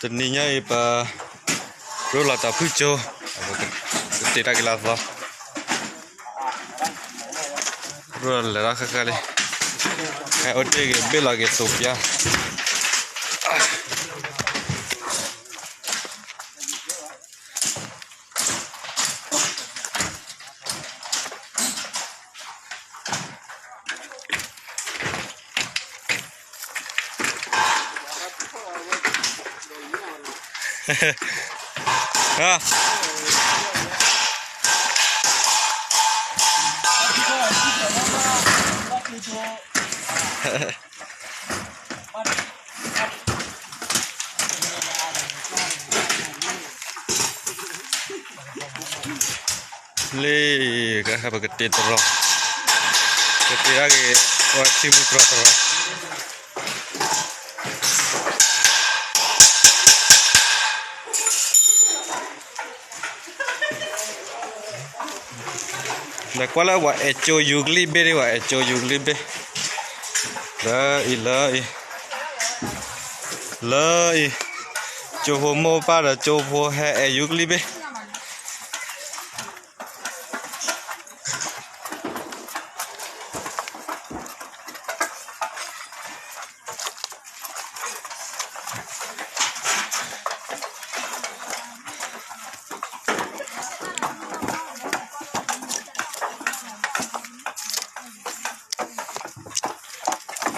တနံၤညါအံၤ ပရူလီၤတၢ်ဖုကၠိ, ပကတ့တၢ်က့ၤလၢအသီ, ရူလီၤလဲၤထီၣ်ဃၣ်ဃၣ်လံ, ဟဲအိၣ်တ့ၢ်က့ၤဘ့ၣ်လီၤက့ၤသိးပျါ လံ, ကဟဲပကတ့တရီ, ကတ့ဒၣ်က့ၤ ဝဲထံမူတရီတရီ လဲၤကွၢ်လၢပှၤအဲၣ်ကၠိယူၤကလံၢ်ဘ့ၣ်ဒံး, ပှၤအဲၣ်ကၠိယူၤကလံၢ်ဘ့ၣ်, လၢအံၤ လၢအံၤ, လၢအံၤ, ကၠိဖိမိၢ်ပၢ်ဒီးကၠိဖိဟဲအဲၣ်ယူၤကလံၢ်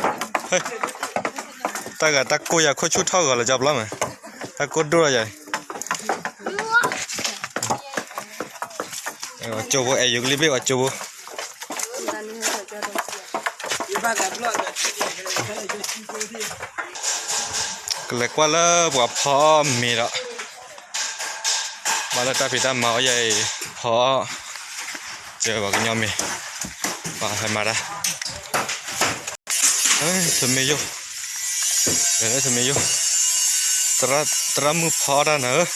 ဘ့ၣ် တၢ်ဂၤတၢ်ကိၢ်ယၤခိၣ်ဆူၣ်ထီၣ်ဂီၤလၢကၠီဘျီမး, တၢ်ကိၢ်ဒိၣ်လီၤယၤ, ကၠိဖိအဲၣ်ယူၤကလံၢ်ဘ့ၣ် ပှၤကၠိဖိ ကလဲၤကွၢ်လၢပှၤဖီအီၣ်မ့ၤဒီး, ဘၣ်လၢတၢ်ဖံးတၢ်မၤအီၣ်ယၤအံၤ, ဖီအီၣ်, ကဲပှၤကညီမ့ၤ, ပှၤဟဲမၤတၢ်, ထမ့ၢ်ယိၣ်, ထမ့ၢ်ယိၣ်, သရၣ်မုၣ်ဖီအီၣ်တၢ်နၤဧၢ,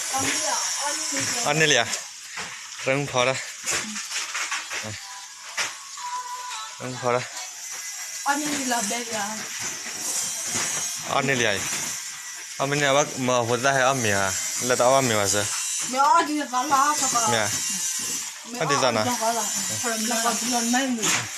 အီၣ်န့ၢ်လံဧါ, သရၣ်မုၣ်ဖီတၢ် ဖီတၢ်, အီၣ်န့ၢ်လံဧါအံၤ, အီၣ်မ့ၢ်န့ၢ်အဘၣ်မ့ၢ်အဖိသၣ်ဟဲအီၣ်မ့ၤဧါ, လၢတၢ်အီၣ်ဘၣ်မ့ၤဘၣ်စၢၤ, မ့ၢ်အီၣ်ဒ်သိးနၤ, အီၣ်ဒ်သိးနၤ